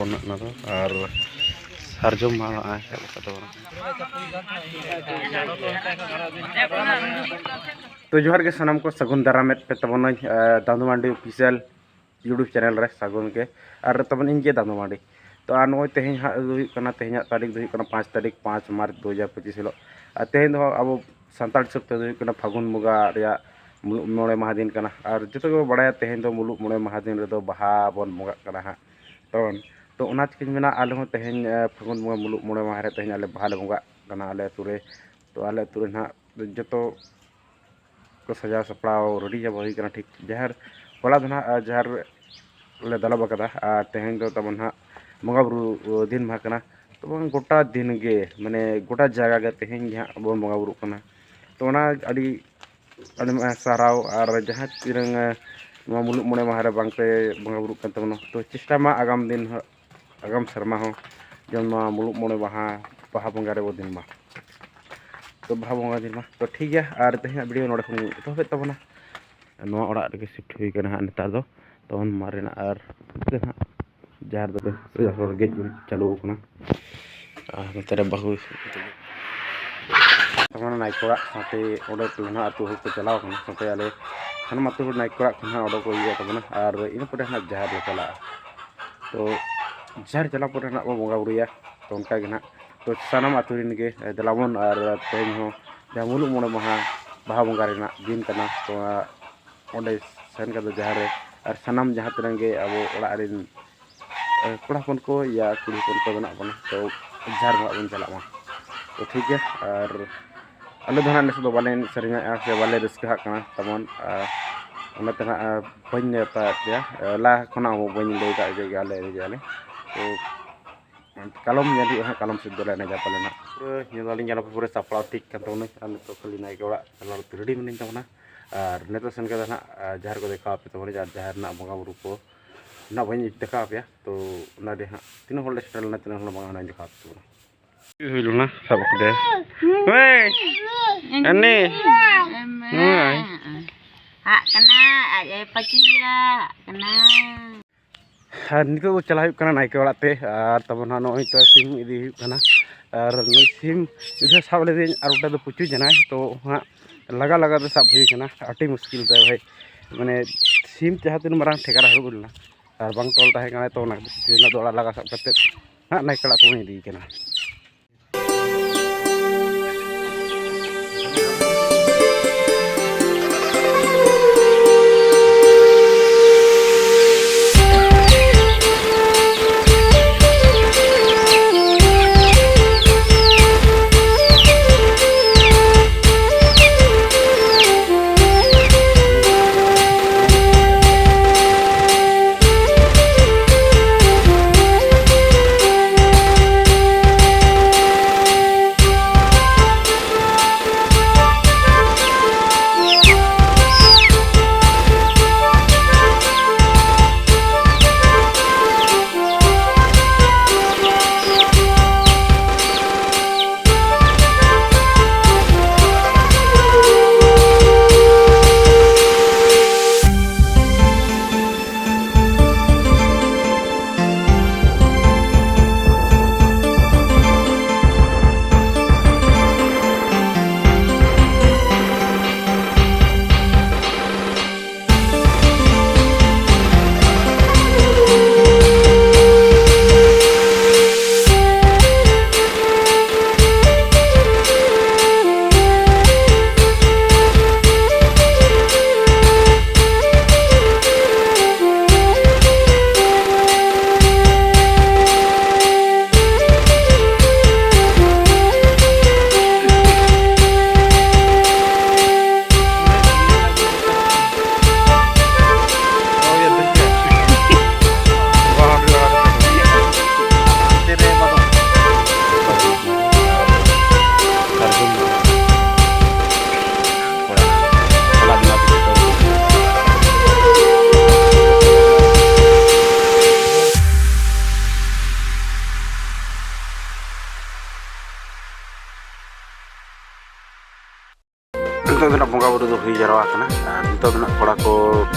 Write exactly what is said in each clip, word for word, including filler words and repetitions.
ᱚᱱᱟ ᱫᱚ ᱟᱨ ᱥᱟᱨᱡᱚᱢ ᱢᱟ ᱱᱚᱜᱼᱚᱭ ᱦᱮᱡ ᱠᱟᱛᱮ ᱵᱚᱱ᱾ ᱛᱚ ᱡᱚᱦᱟᱨ ᱜᱮ ᱥᱟᱱᱟᱢ ᱠᱚ, ᱥᱟᱹᱜᱩᱱ ᱫᱟᱨᱟᱢ ᱮᱫ ᱯᱮ ᱛᱟᱵᱚᱱᱟᱹᱧ, ᱟᱨ ᱫᱟᱱᱫᱩ ᱢᱟᱱᱰᱤ ᱚᱯᱷᱤᱥᱤᱭᱟᱞ YouTube ᱪᱮᱱᱮᱞ ᱨᱮ ᱥᱟᱹᱜᱩᱱ ᱜᱮ᱾ ᱟᱨ ᱛᱟᱵᱚᱱ ᱤᱧ ᱜᱮ ᱫᱟᱱᱫᱩ ᱢᱟᱱᱰᱤ᱾ ᱛᱚ ᱟᱨ ᱱᱚᱜᱼᱚᱭ ᱛᱮᱦᱮᱧ ᱦᱟᱸᱜ ᱫᱚ ᱦᱩᱭᱩᱜ ᱠᱟᱱᱟ, ᱛᱮᱦᱮᱧᱟᱜ ᱛᱟᱹᱨᱤᱠᱷ ᱫᱚ ᱦᱩᱭᱩᱜ ᱠᱟᱱᱟ ᱯᱟᱸᱪ ᱛᱟᱹᱨᱤᱠᱷ, ᱯᱟᱸᱪ ᱢᱟᱨᱪ ᱫᱩ ᱦᱟᱡᱟᱨ ᱯᱚᱸᱪᱤᱥ ᱦᱤᱞᱳᱜ᱾ ᱟᱨ ᱛᱮᱦᱮᱧ ᱫᱚ ᱟᱵᱚ ᱥᱟᱱᱛᱟᱲ ᱦᱤᱥᱟᱹᱵ ᱛᱮᱫᱚ ᱦᱩᱭᱩᱜ ᱠᱟᱱᱟ ᱯᱷᱟᱹᱜᱩᱱ ᱵᱚᱸᱜᱟ ᱨᱮᱭᱟᱜ ᱢᱩᱞᱩᱜ ᱢᱚᱬᱮ ᱢᱟᱦᱟ ᱫᱤᱱ ᱠᱟᱱᱟ᱾ ᱟᱨ ᱡᱚᱛᱚ ᱜᱮᱵᱚ ᱵᱟᱲᱟᱭᱟ ᱛᱮᱦᱮᱧ ᱫᱚ ᱢᱩᱞᱩᱜ ᱢᱚᱬᱮ ᱢᱟᱦᱟ ᱫᱤᱱ ᱨᱮᱫᱚ ᱵᱟᱦᱟ ᱵᱚᱱ ᱵᱚᱸᱜᱟᱜ ᱠᱟᱱᱟ ᱦᱟᱸᱜ ᱛᱟᱵᱚᱱ᱾ ᱛᱚ ᱚᱱᱟ ᱪᱤᱠᱟᱹᱧ ᱢᱮᱱᱟ, ᱟᱞᱮ ᱦᱚᱸ ᱛᱮᱦᱮᱧ, ᱮ, ᱯᱷᱟᱹᱜᱩᱱ ᱵᱚᱸᱜᱟ ᱢᱩᱞᱩᱜ ᱢᱚᱬᱮ ᱢᱟᱦᱟ ᱨᱮ ᱛᱮᱦᱮᱧ ᱟᱞᱮ ᱵᱟᱦᱟ ᱞᱮ ᱵᱚᱸᱜᱟᱜ ᱠᱟᱱᱟ ᱟᱞᱮ ᱟᱹᱛᱩ ᱨᱮ᱾ ᱛᱚ ᱟᱞᱮ ᱟᱹᱛᱩ ᱨᱮ ᱱᱟᱦᱟᱜ ᱡᱚᱛᱚ ᱠᱚ ᱥᱟᱡᱟᱣ ᱥᱟᱯᱲᱟᱣ ᱨᱮᱰᱤ ᱪᱟᱵᱟ ᱦᱩᱭ ᱠᱟᱱᱟ᱾ ᱴᱷᱤᱠ ᱡᱟᱦᱮᱨ, ᱦᱚᱞᱟ ᱫᱚ ᱱᱟᱦᱟᱜ, ᱟ, ᱡᱟᱦᱮᱨ ᱞᱮ ᱫᱟᱞᱚᱵ ᱟᱠᱟᱫᱟ ᱟᱨ ᱛᱮᱦᱮᱧ ᱫᱚ ᱛᱟᱵᱚᱱ ᱱᱟᱦᱟᱜ ᱵᱚᱸᱜᱟ ᱵᱩᱨᱩ, ᱚ, ᱫᱤᱱ ᱢᱟᱦᱟ ᱠᱟᱱᱟ᱾ ᱛᱚᱵᱚᱱ ᱜᱚᱴᱟ ᱫᱤᱱ ᱜᱮ, ᱢᱟᱱᱮ ᱜᱚᱴᱟ ᱡᱟᱭᱜᱟ ᱜᱮ ᱛᱮᱦᱮᱧ ᱜᱮ ᱦᱟᱸᱜ ᱵᱚᱱ ᱵᱚᱸᱜᱟ ᱵᱩᱨᱩᱜ ᱠᱟᱱᱟ᱾ ᱛᱚ ᱚᱱᱟ ᱟᱹᱰᱤ, ᱟᱹᱰᱤ ᱢᱟᱨᱟᱝ ᱥᱟᱨᱦᱟᱣ᱾ ᱟᱨ ᱡᱟᱦᱟᱸ ᱛᱤᱱᱟᱹᱝ, ᱮ, ᱱᱚᱣᱟ ᱢᱩᱞᱩᱜ ᱢᱚᱬᱮ ᱢᱟᱦᱟ ᱨᱮ ᱵᱟᱝ ᱯᱮ ᱵᱚᱸᱜᱟ ᱵᱩᱨᱩᱜ ᱠᱟᱱ ᱛᱟᱵᱚᱱᱟ, ᱛᱚ ᱪᱮᱥᱴᱟ ᱢᱟ ᱟᱜᱟᱢ ᱫᱤᱱ ᱦᱚᱸ, ᱟᱜᱟᱢ ᱥᱮᱨᱢᱟ ᱦᱚᱸ ᱡᱮᱢᱚᱱ ᱱᱚᱣᱟ ᱢᱩᱞᱩᱜ ᱢᱚᱬᱮ ᱢᱟᱦᱟ ᱵᱟᱦᱟ ᱵᱚᱸᱜᱟ ᱨᱮᱵᱚ ᱫᱤᱱ ᱢᱟ᱾ ᱛᱚ ᱵᱟᱦᱟ ᱵᱚᱸᱜᱟ ᱫᱤᱱ ᱢᱟ᱾ ᱛᱚ ᱴᱷᱤᱠ ᱜᱮᱭᱟ, ᱟᱨ ᱛᱮᱦᱮᱧᱟᱜ ᱵᱷᱤᱰᱤᱭᱳ ᱱᱚᱰᱮ ᱠᱷᱚᱱ ᱮᱛᱚᱦᱚᱵᱮᱫ ᱛᱟᱵᱚᱱᱟ᱾ ᱱᱚᱣᱟ ᱚᱲᱟᱜ ᱨᱮᱜᱮ ᱥᱤᱯᱴ ᱦᱩᱭ ᱠᱟᱱᱟ ᱦᱟᱸᱜ ᱱᱮᱛᱟᱨ ᱫᱚ᱾ ᱛᱚ ᱢᱟᱨᱮᱱᱟᱜ ᱟᱨ ᱱᱚᱛᱮ ᱦᱟᱸᱜ ᱡᱟᱦᱮᱨ ᱫᱚ ᱜᱮᱡ ᱜᱩᱨᱤᱡ ᱪᱟᱹᱞᱩ ᱟᱠᱟᱱᱟ᱾ ᱟᱨ ᱱᱚᱛᱮ ᱨᱮ ᱵᱟᱹᱦᱩ ᱛᱟᱨᱢᱟᱱᱮ ᱱᱟᱭᱠᱮ ᱚᱲᱟᱜ ᱥᱟᱶᱛᱮ ᱚᱸᱰᱮ ᱴᱚᱞᱟ ᱟᱹᱛᱩ ᱦᱚᱲ ᱠᱚ ᱪᱟᱞᱟᱣ ᱠᱟᱱᱟ, ᱥᱟᱶᱛᱮ ᱟᱞᱮ ᱥᱟᱱᱟᱢ ᱟᱹᱛᱩ ᱦᱚᱲ ᱱᱟᱭᱠᱮ ᱚᱲᱟᱜ ᱠᱷᱚᱱ ᱦᱟᱸᱜ ᱚᱰᱚᱠ ᱠᱚ ᱦᱩᱭᱩᱜᱼᱟ ᱛᱟᱵᱚᱱᱟ᱾ ᱟᱨ ᱤᱱᱟᱹ ᱯᱚᱨᱮ ᱦᱟᱸᱜ ᱡᱟᱦᱮᱨ ᱞᱮ ᱪᱟᱞᱟᱜᱼᱟ᱾ ᱛᱚ ᱡᱟᱦᱮᱨ ᱪᱟᱞᱟᱣ ᱯᱚᱨᱮ ᱱᱟᱜ ᱵᱚᱱ ᱵᱚᱸᱜᱟ ᱵᱩᱨᱩᱭᱟ᱾ ᱛᱚ ᱚᱱᱠᱟ ᱜᱮ ᱱᱟᱜ, ᱛᱚ ᱥᱟᱱᱟᱢ ᱟᱹᱛᱩ ᱨᱮᱱ ᱜᱮ, ᱮ, ᱫᱮᱞᱟ ᱵᱚᱱ, ᱟᱨ ᱛᱮᱦᱮᱧ ᱦᱚᱸ ᱡᱟᱦᱟᱸ ᱢᱩᱞᱩᱜ ᱢᱚᱬᱮ ᱢᱟᱦᱟ ᱵᱟᱦᱟ ᱵᱚᱸᱜᱟ ᱨᱮᱱᱟᱜ ᱫᱤᱱ ᱠᱟᱱᱟ, ᱛᱚ ᱚᱱᱟ ᱚᱸᱰᱮ ᱥᱮᱱ ᱠᱟᱛᱮ ᱡᱟᱦᱮᱨ ᱨᱮ ᱟᱨ ᱥᱟᱱᱟᱢ ᱡᱟᱦᱟᱸ ᱛᱤᱱᱟᱹᱜ ᱜᱮ ᱟᱵᱚ ᱚᱲᱟᱜ ᱨᱮᱱ, ᱮ, ᱠᱚᱲᱟ ᱦᱚᱯᱚᱱ ᱠᱚ ᱭᱟ ᱠᱩᱲᱤ ᱦᱚᱯᱚᱱ ᱠᱚ ᱢᱮᱱᱟᱜ ᱵᱚᱱᱟ, ᱛᱚ ᱡᱟᱦᱮᱨ ᱵᱚᱸᱜᱟ ᱵᱚᱱ ᱪᱟᱞᱟᱜ ᱢᱟ᱾ ᱛᱚ ᱴᱷᱤᱠ ᱜᱮᱭᱟ, ᱟᱨ ᱟᱞᱮ ᱫᱚ ᱦᱟᱸᱜ ᱱᱤᱛᱚᱜ ᱫᱚ ᱵᱟᱞᱮ ᱮᱱᱮᱡ ᱥᱮᱨᱮᱧᱮᱜᱼᱟ ᱥᱮ ᱵᱟᱞᱮ ᱨᱟᱹᱥᱠᱟᱹᱦᱟᱜ ᱠᱟᱱᱟ ᱛᱟᱵᱚᱱ, ᱟᱨ ᱚᱱᱟᱛᱮ ᱦᱟᱸᱜ, ᱮ, ᱵᱟᱹᱧ ᱱᱮᱣᱛᱟᱭᱮᱫ ᱯᱮᱭᱟ, ᱮ, ᱞᱟᱦᱟ ᱠᱷᱚᱱᱟᱜ ᱦᱚᱸ ᱵᱟᱹᱧ ᱞᱟᱹᱭ ᱠᱟᱜ ᱡᱮ ᱟᱞᱮ ᱮᱱᱮᱡᱮᱜᱼᱟ ᱞᱮ᱾ ᱛᱚ ᱠᱟᱞᱚᱢ ᱧᱮᱞ ᱦᱩᱭᱩᱜᱼᱟ ᱦᱟᱸᱜ, ᱠᱟᱞᱚᱢ ᱥᱮᱫ ᱫᱚᱞᱮ ᱮᱱᱮᱡᱟ ᱯᱟᱞᱮ ᱱᱟᱜ᱾ ᱯᱩᱨᱟᱹ ᱧᱮᱞ ᱫᱟᱞᱤᱧ ᱧᱮᱞ ᱯᱩᱨᱟᱹ ᱥᱟᱯᱲᱟᱣ ᱴᱷᱤᱠ ᱠᱟᱱ ᱛᱟᱵᱚᱱᱟ, ᱟᱨ ᱱᱤᱛᱚᱜ ᱠᱷᱟᱹᱞᱤ ᱱᱟᱭᱠᱮ ᱚᱲᱟᱜ ᱪᱟᱞᱟᱣ ᱨᱮᱰᱤ ᱢᱤᱱᱟᱹᱧ ᱛᱟᱵᱚᱱᱟ᱾ ᱟᱨ ᱱᱤᱛᱚᱜ ᱥᱮᱱ ᱠᱟᱛᱮ ᱦᱟᱸᱜ, ᱟᱨ ᱡᱟᱦᱮᱨ ᱠᱚ ᱫᱮᱠᱷᱟᱣ ᱟᱯᱮ ᱛᱟᱵᱚᱱᱟ, ᱟᱨ ᱡᱟᱦᱮᱨ ᱨᱮᱱᱟᱜ ᱵᱚᱸᱜᱟ ᱵᱩᱨᱩ ᱠᱚ ᱱᱟᱜ ᱵᱟᱹᱧ ᱫᱮᱠᱷᱟᱣ ᱟᱯᱮᱭᱟ᱾ ᱛᱚ ᱚᱱᱟ ᱨᱮ ᱦᱟᱸᱜ ᱛᱤᱱᱟᱹᱜ ᱦᱚᱲ ᱞᱮ ᱥᱮᱴᱮᱨ ᱞᱮᱱᱟ, ᱛᱤᱱᱟᱹᱜ ᱦᱚᱲ ᱵᱟᱝ, ᱚᱱᱟᱧ ᱫᱮᱠᱷᱟᱣ ᱟᱯᱮ ᱛᱟᱵᱚᱱᱟ᱾ ᱦᱩᱭ ᱞᱮᱱᱟ, ᱥᱟᱵ ᱠᱟᱫᱮᱭᱟ᱾ ᱦᱳᱭ, ᱟᱱᱮ᱾ ᱦᱳᱭ᱾ ᱟᱜ ᱠᱟᱱᱟ, ᱟᱡ ᱮ ᱯᱟᱹᱪᱤᱭᱟ, ᱟᱜ ᱠᱟᱱᱟ᱾ ᱟᱨ ᱱᱤᱛᱚᱜ ᱫᱚ ᱪᱟᱞᱟᱜ ᱦᱩᱭᱩᱜ ᱠᱟᱱᱟ ᱱᱟᱭᱠᱮ ᱚᱲᱟᱜ ᱛᱮ᱾ ᱟᱨ ᱛᱟᱵᱚᱱ ᱦᱟᱸᱜ ᱱᱚᱜᱼᱚᱭ ᱛᱚ ᱥᱤᱢ ᱤᱫᱤ ᱦᱩᱭᱩᱜ ᱠᱟᱱᱟ᱾ ᱟᱨ ᱱᱩᱭ ᱥᱤᱢ ᱢᱤᱫ ᱫᱷᱟᱣ ᱥᱟᱵ ᱞᱮᱫᱮᱭᱟᱹᱧ, ᱟᱨ ᱜᱚᱴᱟ ᱫᱚ ᱯᱩᱪᱩᱡ ᱮᱱᱟᱭ᱾ ᱛᱚ ᱦᱟᱸᱜ ᱞᱟᱜᱟ ᱞᱟᱜᱟ ᱛᱮ ᱥᱟᱵ ᱦᱩᱭ ᱠᱟᱱᱟ, ᱟᱹᱰᱤ ᱢᱩᱥᱠᱤᱞ ᱛᱮ ᱵᱷᱟᱭ᱾ ᱢᱟᱱᱮ ᱥᱤᱢ ᱡᱟᱦᱟᱸ ᱛᱤᱱ ᱢᱟᱨᱟᱝ ᱴᱷᱮᱠᱟ ᱨᱮ ᱦᱟᱹᱨᱩᱵ ᱞᱮᱱᱟ ᱟᱨ ᱵᱟᱝ ᱛᱚᱞ ᱛᱟᱦᱮᱸ ᱠᱟᱱᱟ, ᱛᱚ ᱚᱱᱟ ᱠᱷᱟᱹᱛᱤᱨ ᱛᱮ ᱫᱚ ᱚᱲᱟᱜ ᱞᱟᱜᱟ ᱥᱟᱵ ᱠᱟᱛᱮᱫ ᱦᱟᱸᱜ ᱱᱟᱭᱠᱮ ᱚᱲᱟᱜ ᱛᱮᱵᱚᱱ ᱤᱫᱤᱭᱮ ᱠᱟᱱᱟ᱾ ᱱᱤᱛᱚᱜ ᱫᱚ ᱱᱟᱜ ᱵᱚᱸᱜᱟ ᱵᱩᱨᱩ ᱫᱚ ᱦᱩᱭ ᱡᱟᱨᱣᱟ ᱟᱠᱟᱱᱟ᱾ ᱟᱨ ᱱᱤᱛᱚᱜ ᱫᱚ ᱱᱟᱜ ᱠᱚᱲᱟ ᱠᱚ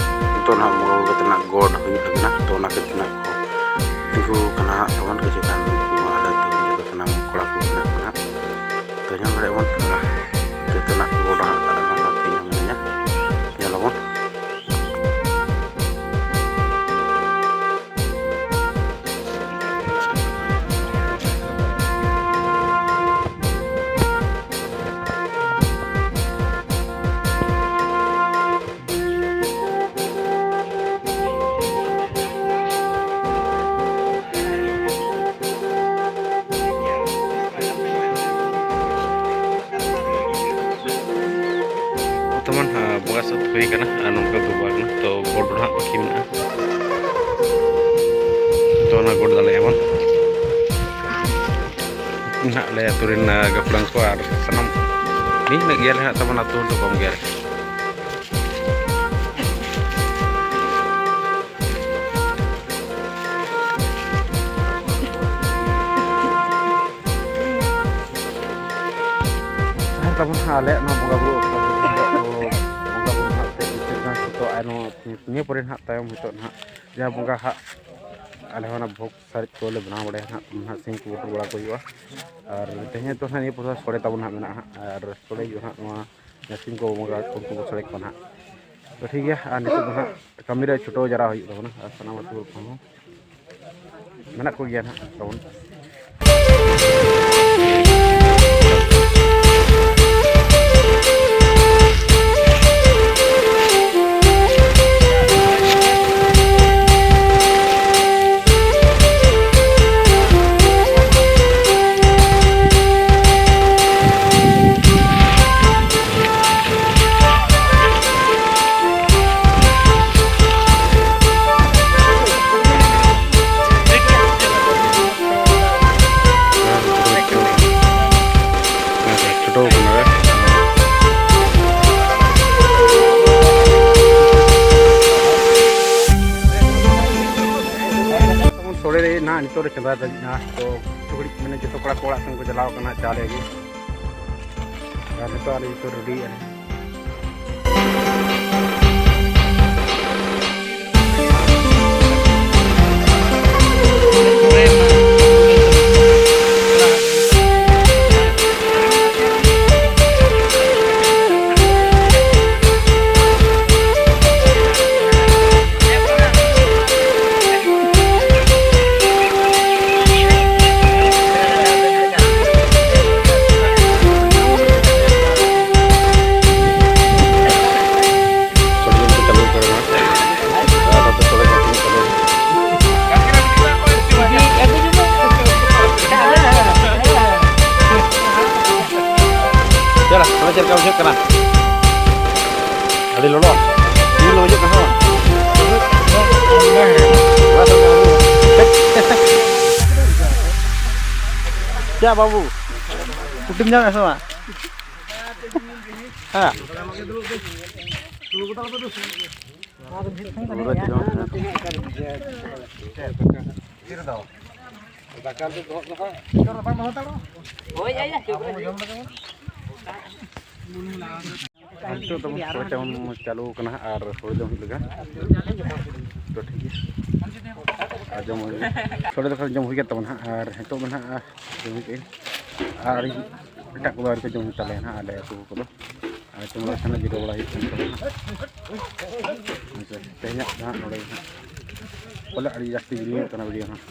ᱛᱚ ᱱᱟᱦᱟᱜ ᱵᱚᱸᱜᱟ ᱵᱩᱨᱩ ᱠᱟᱛᱮ ᱱᱟᱦᱟᱜ ᱜᱚᱰ ᱦᱩᱭᱩᱜ ᱞᱟᱹᱜᱤᱫ ᱱᱟᱦᱟᱜ, ᱛᱚ ᱚᱱᱟ ᱠᱷᱟᱹᱛᱤᱨ ᱱᱟᱦᱟᱜ ᱠᱚ ᱛᱤᱸᱜᱩ ᱠᱟᱱᱟ ᱦᱟᱸᱜ ᱛᱟᱵᱚᱱ ᱠᱤᱪᱷᱩ ᱜᱟᱱ ᱱᱩᱠᱩ ᱟᱞᱮ ᱟᱹᱛᱩ ᱨᱮᱱ ᱡᱚᱛᱚ ᱥᱟᱱᱟᱢ ᱠᱚᱲᱟ ᱠᱚ ᱢᱮᱱᱟᱜ ᱠᱚᱣᱟ ᱱᱟᱦᱟᱜ᱾ ᱛᱚ ᱧᱮᱞ ᱫᱟᱲᱮᱭᱟᱜ ᱵᱚᱱ, ᱡᱚᱛᱚ ᱱᱟᱦᱟᱜ ᱠᱚ ᱜᱚᱰ ᱦᱟᱸᱜ ᱟᱞᱮ ᱱᱚᱣᱟ ᱛᱮ ᱧᱟᱢ ᱢᱮᱱᱟᱜᱼᱟ᱾ ᱧᱮᱞ ᱟᱵᱚᱱ᱾ ᱵᱚᱨᱛᱚᱢᱟᱱ, ᱟᱸ, ᱵᱚᱸᱜᱟ ᱥᱟᱹᱛ ᱦᱩᱭ ᱠᱟᱱᱟ ᱟᱨ ᱱᱚᱝᱠᱟ ᱫᱚ ᱵᱟᱝ ᱠᱟᱱᱟ᱾ ᱛᱚ, ᱜᱚᱰ ᱫᱚ ᱱᱟᱦᱟᱜ ᱵᱟᱹᱠᱤ ᱢᱮᱱᱟᱜᱼᱟ᱾ ᱛᱚ, ᱚᱱᱟ ᱜᱚᱰ ᱫᱟᱲᱮᱭᱟᱜᱼᱟ ᱵᱚᱱ᱾ ᱱᱟᱦᱟᱜ ᱟᱞᱮ ᱟᱹᱛᱩ ᱨᱮᱱ, ᱟᱸ, ᱜᱟᱹᱠᱷᱩᱲᱟᱱ ᱠᱚ ᱟᱨ ᱥᱟᱱᱟᱢ ᱢᱤᱫ ᱧᱚᱜ ᱜᱮᱭᱟᱞᱮ ᱱᱟᱦᱟᱜ ᱛᱟᱵᱚᱱ, ᱟᱹᱛᱩ ᱦᱚᱲ ᱫᱚ ᱠᱚᱢ ᱜᱮᱭᱟᱞᱮ᱾ ᱟᱨ ᱛᱟᱵᱚᱱ ᱦᱟᱸᱜ ᱟᱞᱮᱭᱟᱜ ᱱᱚᱣᱟ ᱵᱚᱸᱜᱟ ᱵᱩᱨᱩ ᱚᱠᱛᱚ ᱨᱮ ᱵᱚᱸᱜᱟ ᱵᱩᱨᱩ ᱦᱟᱸᱜ ᱛᱮ ᱱᱤᱛᱚᱜ ᱫᱚ ᱦᱟᱸᱜ ᱱᱤᱭᱟᱹ ᱯᱚᱨᱮ ᱱᱟᱦᱟᱜ ᱛᱟᱭᱚᱢ ᱱᱤᱛᱚᱜ ᱱᱟᱦᱟᱜ ᱡᱟᱦᱟᱸ ᱵᱚᱸᱜᱟ ᱦᱟᱸᱜ ᱟᱞᱮ ᱦᱚᱸ ᱚᱱᱟ ᱵᱷᱳᱜᱽ ᱥᱟᱨᱮᱡ ᱠᱚᱞᱮ ᱵᱮᱱᱟᱣ ᱵᱟᱲᱟᱭᱟ ᱱᱟᱦᱟᱜ, ᱱᱟᱦᱟᱜ ᱥᱤᱢ ᱠᱚ ᱵᱚᱛᱚᱨ ᱵᱟᱲᱟ ᱠᱚ ᱦᱩᱭᱩᱜᱼᱟ᱾ ᱟᱨ ᱛᱮᱦᱮᱧ ᱫᱚ ᱱᱟᱦᱟᱜ ᱱᱤᱭᱟᱹ ᱯᱚᱨᱮ ᱥᱚᱲᱮ ᱛᱟᱵᱚᱱ ᱱᱟᱦᱟᱜ ᱢᱮᱱᱟᱜᱼᱟ ᱦᱟᱸᱜ, ᱟᱨ ᱥᱚᱲᱮ ᱦᱩᱭᱩᱜᱼᱟ ᱱᱟᱦᱟᱜ ᱱᱚᱣᱟ ᱥᱤᱢ ᱠᱚ ᱵᱚᱸᱜᱟ ᱩᱱᱠᱩ ᱵᱚ ᱥᱚᱲᱮ ᱠᱚᱣᱟ ᱱᱟᱦᱟᱜ᱾ ᱛᱚ ᱴᱷᱤᱠ ᱜᱮᱭᱟ, ᱟᱨ ᱱᱤᱛᱚᱜ ᱫᱚ ᱱᱟᱦᱟᱜ ᱠᱟᱹᱢᱤ ᱨᱮ ᱪᱷᱩᱴᱟᱹᱣ ᱡᱟᱣᱨᱟ ᱦᱩᱭᱩᱜ ᱛᱟᱵᱚᱱᱟ, ᱟᱨ ᱥᱟᱱᱟᱢ ᱟᱹᱛᱩ ᱦᱚᱲ ᱠᱚᱦᱚᱸ ᱢᱮᱱᱟᱜ ᱠᱚᱜᱮᱭᱟ ᱱᱟᱦᱟᱜ ᱛᱟᱵᱚᱱ᱾ ᱪᱷᱩᱴᱟᱹᱣ ᱠᱟᱱᱟ ᱨᱮ᱾ ᱥᱚᱲᱮ ᱨᱮ ᱱᱟᱦᱟᱜ ᱱᱤᱛᱚᱜ ᱨᱮ ᱪᱚᱸᱫᱟ ᱫᱟᱲᱮᱭᱟᱜᱼᱟ᱾ ᱛᱚ ᱠᱤᱪᱷᱩ ᱜᱷᱟᱹᱲᱤᱡ ᱢᱟᱱᱮ ᱡᱚᱛᱚ ᱠᱚᱲᱟ ᱠᱚ ᱚᱲᱟᱜ ᱥᱮᱱ ᱠᱚ ᱪᱟᱞᱟᱣ ᱠᱟᱱᱟ ᱪᱟ ᱞᱟᱹᱜᱤᱫ᱾ ᱟᱨ ᱱᱤᱛᱚᱜ ᱟᱞᱮ ᱡᱚᱛᱚ ᱨᱮᱰᱤᱭᱮᱫᱼᱟ ᱞᱮ᱾ ᱪᱮᱫ ᱞᱮᱠᱟ ᱵᱩᱡᱷᱟᱹᱜ ᱠᱟᱱᱟ? ᱟᱹᱰᱤ ᱞᱚᱞᱚ᱾ ᱟᱹᱰᱤ ᱞᱚᱞᱚ ᱵᱩᱡᱷᱟᱹᱜ ᱠᱟᱱᱟ ᱥᱮ ᱵᱟᱝ? ᱪᱮᱫ ᱵᱟᱹᱵᱩ, ᱯᱩᱴᱤᱢ ᱧᱟᱢᱮᱫ ᱥᱮ ᱵᱟᱝ? ᱦᱮᱸ᱾ ᱫᱟᱠᱟ ᱫᱚ ᱫᱚᱦᱚ ᱠᱟᱜᱼᱟ᱾ ᱱᱤᱛᱚᱜ ᱫᱚ ᱥᱚᱲᱮ ᱪᱟᱵᱚᱱ ᱪᱟᱹᱞᱩ ᱠᱟᱱᱟ ᱦᱟᱸᱜ, ᱟᱨ ᱥᱚᱲᱮ ᱡᱚᱢ ᱦᱩᱭᱩᱜ ᱞᱟᱹᱜᱤᱫ᱾ ᱛᱚ ᱴᱷᱤᱠ ᱜᱮᱭᱟ, ᱟᱨ ᱡᱚᱢ ᱦᱩᱭ ᱞᱮᱜᱮ᱾ ᱥᱚᱲᱮ ᱫᱟᱠᱟ ᱡᱚᱢ ᱦᱩᱭ ᱠᱟᱱ ᱛᱟᱵᱚᱱᱟ ᱦᱟᱸᱜ, ᱟᱨ ᱱᱤᱛᱚᱜ ᱫᱚ ᱱᱟᱦᱟᱜ ᱡᱚᱢ ᱦᱩᱭ ᱠᱮᱜᱼᱟᱹᱧ, ᱟᱨ ᱮᱴᱟᱜ ᱠᱚᱫᱚ ᱟᱹᱣᱨᱤ ᱠᱚ ᱡᱚᱢ ᱦᱩᱭ ᱛᱟᱞᱮᱭᱟ ᱦᱟᱸᱜ, ᱟᱞᱮ ᱟᱹᱛᱩ ᱠᱚᱫᱚ᱾ ᱟᱨ ᱪᱚᱸᱫᱟ ᱠᱷᱟᱱ ᱡᱤᱨᱟᱹᱣ ᱵᱟᱲᱟ ᱦᱩᱭᱩᱜ ᱠᱟᱱ ᱛᱟᱵᱚᱱᱟ ᱦᱟᱸᱜ᱾ ᱦᱮᱸ ᱥᱮ, ᱛᱮᱦᱮᱧᱟᱜ ᱫᱚ ᱦᱟᱸᱜ ᱱᱚᱰᱮ ᱜᱮ ᱦᱟᱸᱜ᱾ ᱯᱟᱞᱮ ᱟᱹᱰᱤ ᱡᱟᱹᱥᱛᱤ ᱵᱤᱞᱤᱧᱚᱜ ᱠᱟᱱᱟ ᱵᱷᱤᱰᱤᱭᱳ ᱦᱟᱸᱜ᱾